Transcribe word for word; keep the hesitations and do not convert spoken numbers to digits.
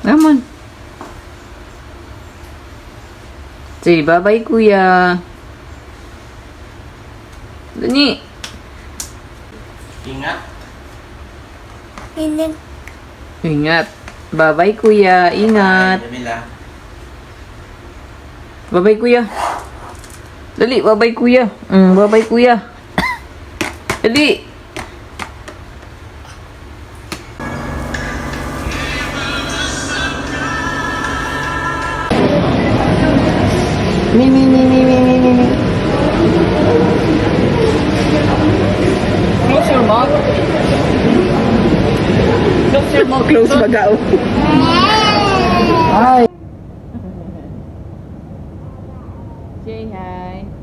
Come on. Say, "Bye-bye, kuya." Dali. Ingat. Ingat. Ingat. Bye-bye, kuya. Ingat. Bye, Jamila. Bye-bye, kuya. Dali, bye-bye, kuya. Mm, bye-bye, kuya. Dali. Mi, mi, mi, mi, mi, mi, mi, mi. Close your mouth. Close your mouth. Close baga, oh. Hi. Say hi.